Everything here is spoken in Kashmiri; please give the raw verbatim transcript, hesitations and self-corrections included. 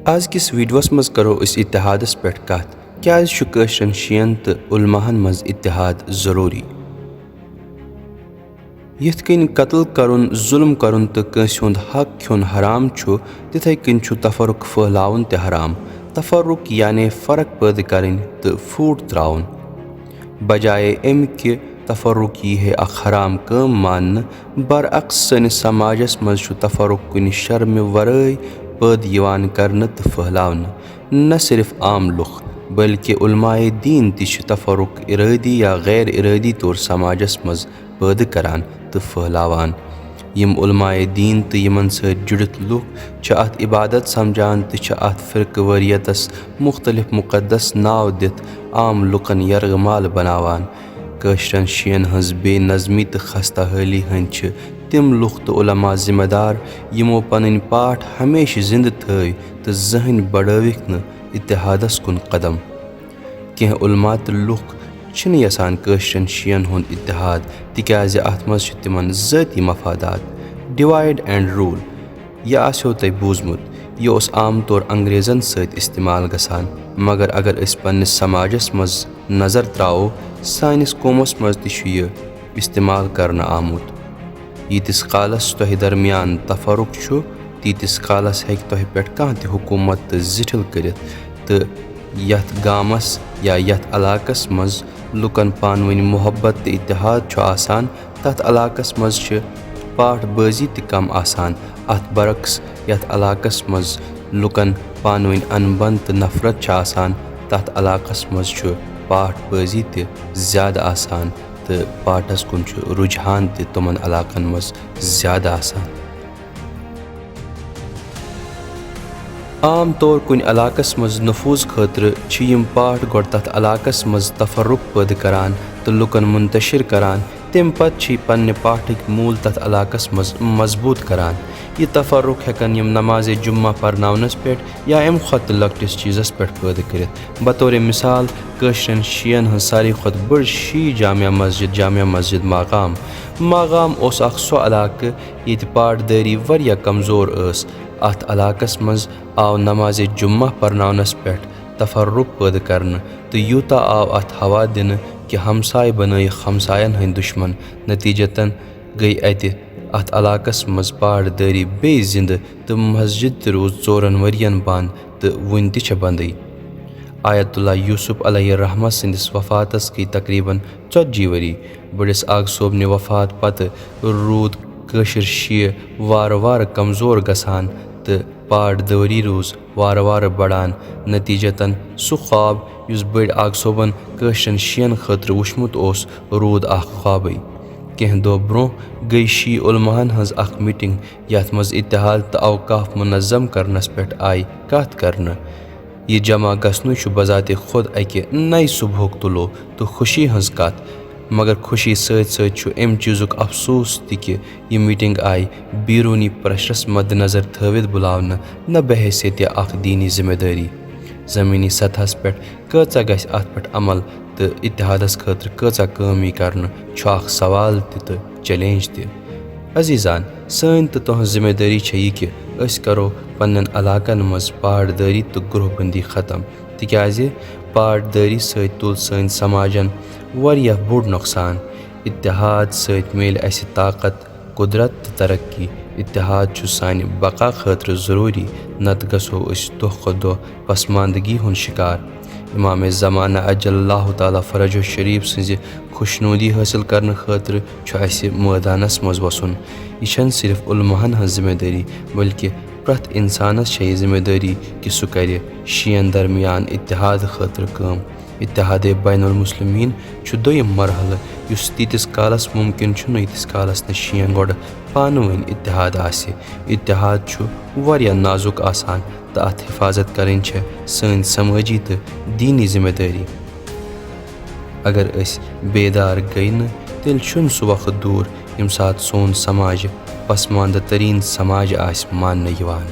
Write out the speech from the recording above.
از کس ویڈیوس منٛز کرو أسۍ اتحادس پٮ۪ٹھ کتھ۔ کیازِ چھُ کٲشرٮ۪ن شیعن تہٕ علماہن منٛز اتحاد ضروٗری؟ یِتھ کٔنۍ قتل کرُن، ظلم کرُن تہٕ کٲنٛسہِ ہُنٛد حق کھیوٚن حرام چھُ، تِتھے کٔنۍ چھُ تفرق پھٔہلاوُن تہِ حرام۔ تفرق یعنی فرق پٲدٕ کرٕنۍ تہٕ پھوٗٹ تراوُن۔ بجایے امہِ کہِ تفرق یی ہے اکھ حرام کٲم ماننہٕ، برعکس سٲنِس سماجس منٛز چھُ تفرق کُنہِ شرمہِ ورٲے پٲدٕ یِوان کرنہٕ تہٕ پھٔہلاونہٕ۔ نہ صرف عام لُکھ، بلکہِ علماء دین تہِ چھِ تفرق ارٲدی یا غیر ارٲدی طور سماجس منٛز پٲدٕ کران تہٕ پھٔہلاوان۔ یِم علماء دین تہٕ یِمن سۭتۍ جُڑِتھ لُکھ چھِ اتھ عبادت سمجھان تہٕ چھِ اتھ فرقہٕ وٲریتس مختلف مقدس ناو دِتھ عام لُکن یرغمال بناوان۔ کٲشرٮ۪ن شیعن ہٕنٛز بے نظمی تہٕ خستہ حٲلی ہٕنٛدۍ چھِ تِم لُکھ تہٕ علماء ذمہ دار، یِمو پنٕنۍ پاٹھ ہمیشہِ زندٕ تھٲوۍ تہٕ زٕہٕنۍ بڑٲوِکھ نہٕ اتحادس کُن قدم۔ کینٛہہ علماء تہٕ لُکھ چھِنہٕ یژھان کٲشرٮ۪ن شیعن ہُنٛد اتحاد، تِکیازِ اتھ منٛز چھِ تِمن ذٲتی مفادات۔ Divide and rule، یہِ آسیو تۄہہِ بوٗزمُت، یہِ اوس عام طور انگریزن سۭتۍ استعمال گژھان، مگر اگر أسۍ پننِس سماجس منٛز نظر تراوو، سٲنِس قومس منٛز تہِ چھُ یہِ استعمال کرنہٕ آمُت۔ ییٖتِس کالس تۄہہِ درمیان تفرق چھُ، تیٖتِس کالس ہیٚکہِ تۄہہِ پٮ۪ٹھ کانٛہہ تہِ حکوٗمت تہٕ زِٹھِل کٔرِتھ، تہٕ یتھ گامس یا یتھ علاقس منٛز لُکن پانہٕ ؤنۍ محبت تہٕ اتحاد چھُ آسان، تتھ علاقس منٛز چھِ پاٹھ بٲزی تہِ کم آسان۔ اتھ برعکس، یتھ علاقس منٛز لُکن پانہٕ ؤنۍ انبن تہٕ نفرت چھِ آسان، تتھ علاقس منٛز چھُ پاٹھ بٲزی تہِ زیادٕ آسان تہٕ پاٹھس کُن چھُ رجحان تہِ تِمن علاقن منٛز زیادٕ آسان۔ عام طور کُنہِ علاقس منٛز نفوذ خٲطرٕ چھِ یِم پاٹھ گۄڈٕ تتھ علاقس منٛز تفرق پٲدٕ کران تہٕ لُکن منتشر کران، تمہِ پتہٕ چھِ پننہِ پاٹھٕکۍ موٗل تتھ علاقس منٛز مضبوط کران۔ یہِ تفرق ہٮ۪کن یِم نماز جمعہ پرناونس پٮ۪ٹھ یا امہِ کھۄتہٕ تہِ لۄکٹِس چیٖزس پٮ۪ٹھ پٲدٕ کٔرِتھ۔ بطور مثال، کٲشرٮ۪ن شیعن ہٕنٛز ساروی کھۄتہٕ بٔڑ شیعہ جامع مسجد، جامع مسجد ماقام۔ ماقام اوس اکھ سُہ علاقہٕ ییٚتہِ پاٹھدٲری واریاہ کمزور ٲس۔ اتھ علاقس منٛز آو نماز جمعہ پرناونس پٮ۪ٹھ تفرق پٲدٕ کرنہٕ تہٕ یوٗتاہ آو اتھ ہوا دِنہٕ کہِ ہمسایہِ بنٲیِکھ ہمساین ہٕنٛدۍ دُشمن۔ نتیجتاً گٔے اتہِ اتھ علاقس منٛز پاٹھدٲری بیٚیہِ زندٕ تہٕ مسجد تہِ روٗز ژورن ؤرین بنٛد تہٕ وُنہِ تہِ چھےٚ بندٕے۔ آیت اللہ یوسف علیہ الرحمہ سٕنٛدِس وفاتس گٔے تقریباً ژتجی ؤری۔ بٔڑِس آغہٕ صٲبنہِ وفات پتہٕ روٗد کٲشِر شیعہ وارٕ وارٕ کمزور گژھان تہٕ پاٹھدٲری روٗز وارٕ وارٕ بڑان۔ نتیجتاً سُہ خواب یُس بٔڑۍ آغہٕ صٲبن کٲشرٮ۪ن شیعن خٲطرٕ وُچھمُت اوس، روٗد اکھ خوابٕے۔ کینٛہہ دۄہ برونٛہہ گٔے شیعہ علماہن ہٕنٛز اکھ میٹنگ، یتھ منٛز اتحاد تہٕ اوقاف منظم کرنس پٮ۪ٹھ آیہِ کتھ کرنہٕ۔ یہِ جمع گژھنُے چھُ بذات خود اکہِ نَیہِ صبحُک طلوع تہٕ خوشی ہٕنٛز کتھ، مگر خوشی سۭتۍ سۭتۍ چھُ امہِ چیزُک افسوس تہِ کہِ یہِ میٹنگ آیہِ بیرونی پریشرس مدنظر تھٲوِتھ بُلاونہٕ، نہ بحیثیت اکھ دینی ذمہ دٲری۔ زمینی سطحس پٮ۪ٹھ کۭژاہ گژھِ اتھ پٮ۪ٹھ عمل تہٕ اتحادس خٲطرٕ کۭژاہ کٲم یی کرنہٕ، چھُ اکھ سوال تہِ تہٕ چیلنج تہِ۔ عزیزان، سٲنۍ تہٕ تُہنٛز ذمہ دٲری چھےٚ یہِ کہِ أسۍ کرو پننٮ۪ن علاقن منٛز پاٹھدٲری تہٕ گروہ بندی ختم، تِکیازِ پاٹھدٲری سۭتۍ تُل سٲنۍ سماجن واریاہ بوٚڑ نۄقصان۔ اتحاد سۭتۍ میلہِ اسہِ طاقت، قدرت تہٕ ترقی۔ اتحاد چھُ سانہِ بقا خٲطرٕ ضروٗری، نتہٕ گژھو أسۍ دۄہ کھۄتہٕ دۄہ پسماندگی ہُنٛد شکار۔ امام زمانہ عجل اللہ تعالیٰ فرجہ شریف سٕنٛزِ خوشنودی حٲصِل کرنہٕ خٲطرٕ چھُ اسہِ مٲدانس منٛز وسُن۔ یہِ چھَنہٕ صرف علماہن ہٕنٛز ذمہ دٲری، بلکہِ پرٛٮ۪تھ انسانس چھےٚ یہِ ذمہ دٲری کہِ سُہ کرِ شیعن درمیان اتحاد خٲطرٕ کٲم۔ اتحاد بین المسلمین چھُ دوٚیِم مرحلہٕ، یُس تیٖتِس کالس ممکن چھُنہٕ، ییٖتِس کالس نہٕ شیعن گۄڈٕ پانہٕ ؤنۍ اتحاد آسہِ۔ اتحاد چھُ واریاہ نازُک آسان تہٕ اتھ حفاظت کرٕنۍ چھےٚ سٲنۍ سمٲجی تہٕ دینی ذمہ دٲری۔ اگر أسۍ بیدار گٔے نہٕ، تیٚلہِ چھُنہٕ سُہ وقت دوٗر، ییٚمہِ ساتہٕ سون سماج پسماندٕ تریٖن سماج آسہِ ماننہٕ یِوان۔